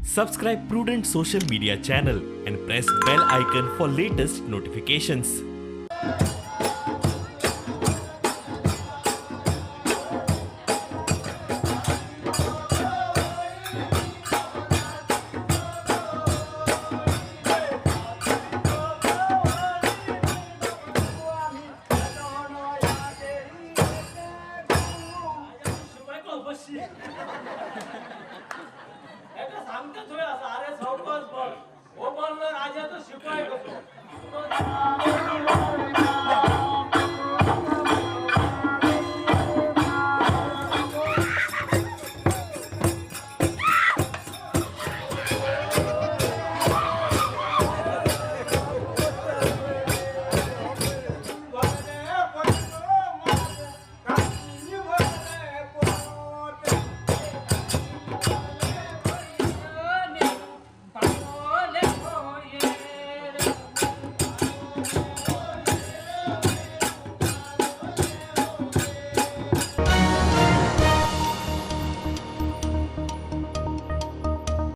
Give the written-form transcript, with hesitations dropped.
Subscribe Prudent social media channel and press bell icon for latest notifications. शिपाय बशी एका सांगता थंय आसा. अरे सवकास बस, हो बसलो राजाचो शिपाय कसो.